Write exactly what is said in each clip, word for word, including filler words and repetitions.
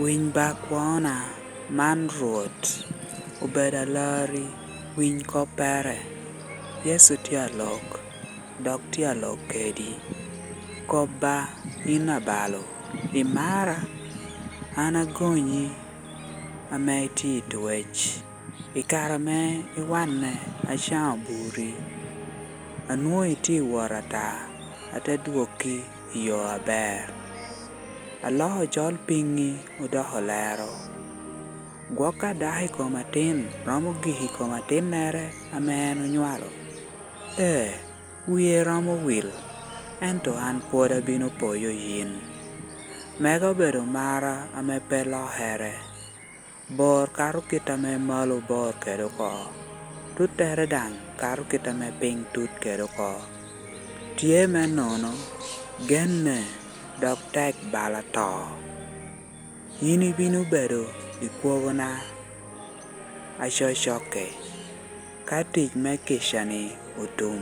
Winy ba kwona, man Rwot, obed alarri, winy koppere. Yecu tye alok, dok tye alok kedi. Kob ba, yin abalo, imara? An agonyi ame itye i twec. I kare ame iwanne acaŋo buri, anwoŋo itye i wot ata, ate dwokki i yo aber. Aloko col piŋi odoko lero. Gwok ka dako i kom atin romo gik i kom atinnere ame en onywalo, ee, wie romo wil, ento an pwod abino poyo yin. Mega obedo mara ame pe lokere. Bor kato kit ame malo bor kede oko, tuttere daŋ kato kit ame piny tut kede oko. Tye me nono, genne, dok tek bala to. Yin ibino bedo i kwogona acocokke, ka tic me kica-ni otum.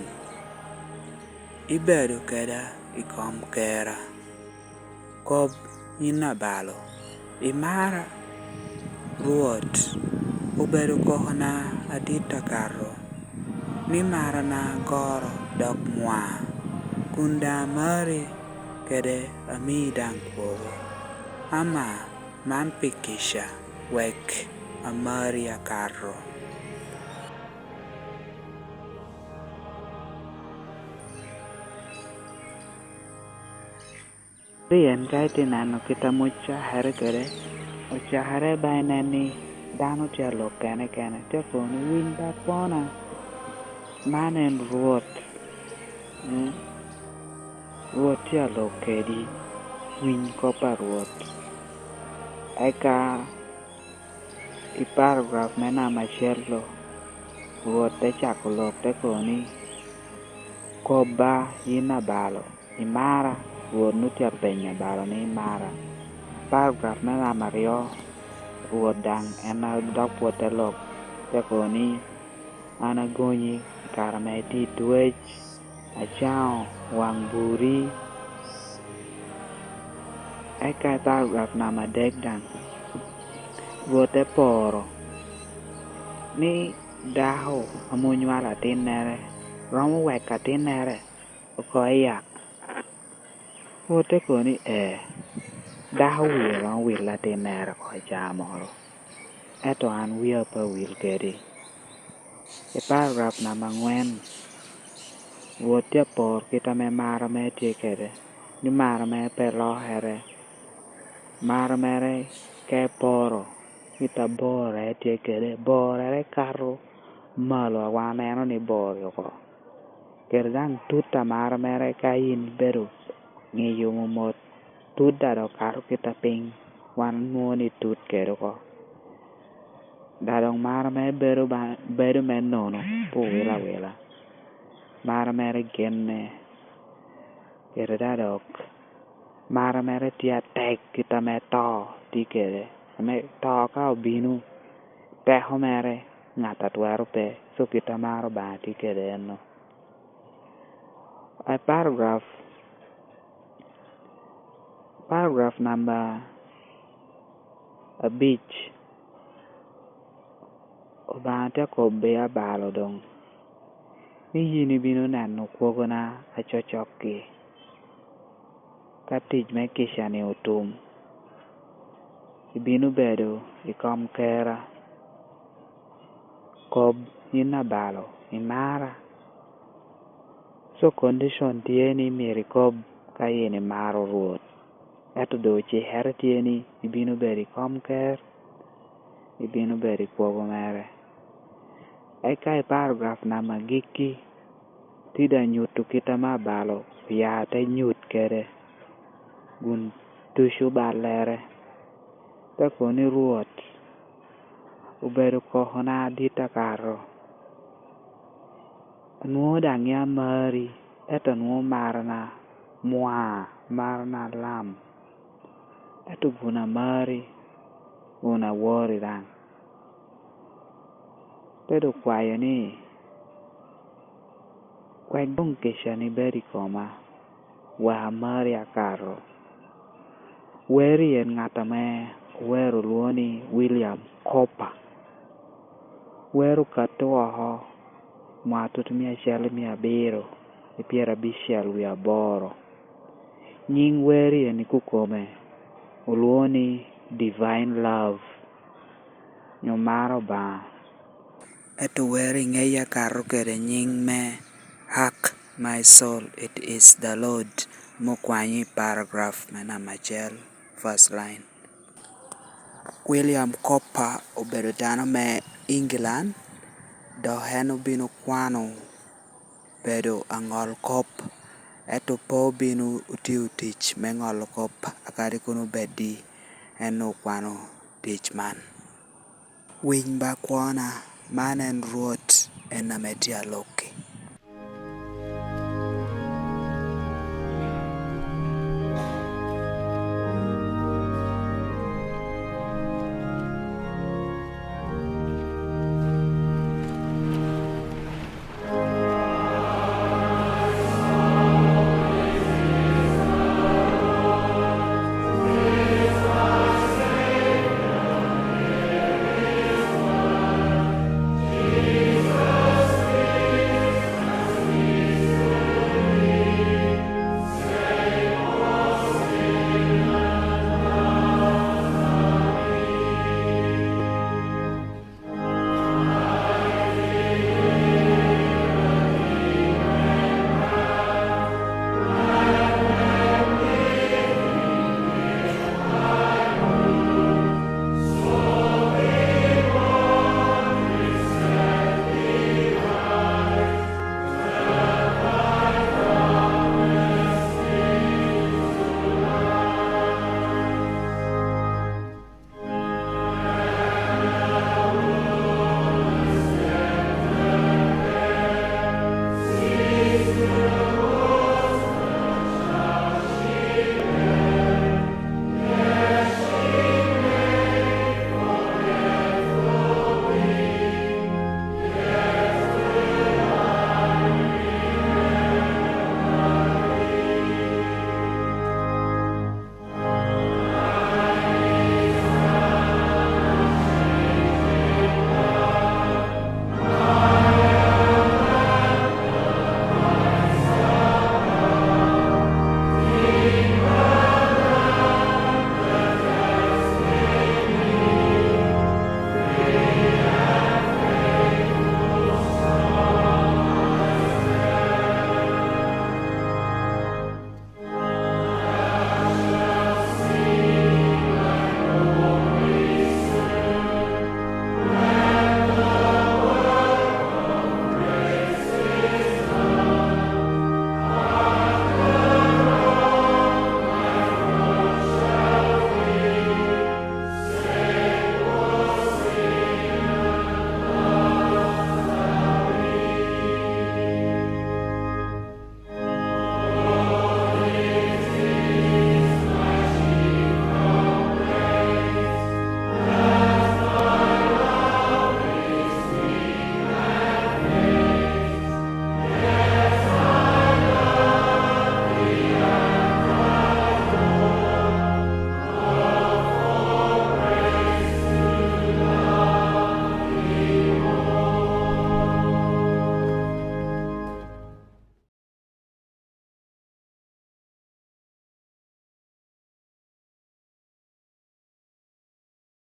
Ibedo keda i kom kera. Kob, yin abalo, imara? Rwot, obedo kokona adit akato, ni marana goro dok mwa, kun daŋ amari kede amii daŋ kwogo. Ama, man pi kica, wek amari akato. Pien ka itye neno kit ame ocakere kede, ocakere ba inen ni dano tye alok kene kene, tye kono ni, "Winy ba kwona, man en Rwot." Mm. Rwot tye alok kedi, winy kop a Rwot. Eka i paragraf me namba acel-lu, Rwot te cako lok te kobo ni, "Kobba, yin abalo, imara?" Rwot nu tye apenyo abalo ni, "Imara?" Paragraf me namba aryo, Rwot daŋ en a dok pwod te lok, te kobo ni, "An agonyi i kare ame itye i twec, acaŋo waŋ buri." Eka i paragraf namba adek daŋ, Rwot te poro ni dako ame onywalo atinnere romo weko atinnere oko i yat. Rwot te kobo ni, "Ee, dako wie romo wilo atinnere oko i caa moro, ento an wia pe awil kedi." I paragraf namba angwen, Rwot tye aporo kit ame maro mere tye kede, ni maro mere pe lokere. Maro mere ka eporo, kit aborrere tye kede, borrere kato malo a wan aneno ni bor-ri oko. Kede daŋ tut a maro mere ka in ibedo ŋiyo momot, tut daŋ dok kato kit a piny wan onwoŋo ni tut kede oko. Daŋ dok maro mere bedo ba, bedo me nono, pe owilo awila. Maro mere genne, kede daŋ dok maro mere tye atek kit ame to tye kede. Ame to ka obino, peko mere ŋat a twero pe, so kit a maro Obaŋa tye kede enno. I paragraf, paragraf namba abic, Obaŋa te kobbi abalo doŋ, ni yin ibino neno kwogona acocok-ki. Ka tic me kica-ni otum, ibino bedo i kom kera. Kob, yin abalo, imara? So, condition tye ni myero ikob ka yin imaro Rwot. Ento doŋ ocikere tye ni ibino bedo i kom ker, ibino bedo i kwogo mere. Eka i paragraf namba agikki, tye daŋ nyuto kit ame abalo oya te nyut kede, kun tuco ballere. Te kobo ni, "Rwot, obedo kokona adit akato. Anwoŋo daŋ ŋea mari, ento anwoŋo marana mwa, marana lam. Ento wun amari, wun awori daŋ." Te doŋ kwayo ni, "Wek doŋ kica-ni bed i koma, wek amari akato." Weri en ŋat ame Wer olwoŋo ni William Cowper. Wer okato oko mwaka tutumia acel i mia abiro i pyerabicel wie aboro. Nyiŋ wer eni kukome olwoŋo ni Divine Love, nyo Maro Obaŋa. Ento wer i ŋeyi akato kede nyiŋ me Hark My Soul, It Is The Lord, ame okwanyo i paragraf me namba acel, first line. William Cowper obedo dano me England, dok en obino kwano bedo aŋol kop, ento pe obino otio tic me ŋolo kop akadi kono obeddi en okwano tic man. Winy ba kwona, man en Rwot, en ame tye alokki.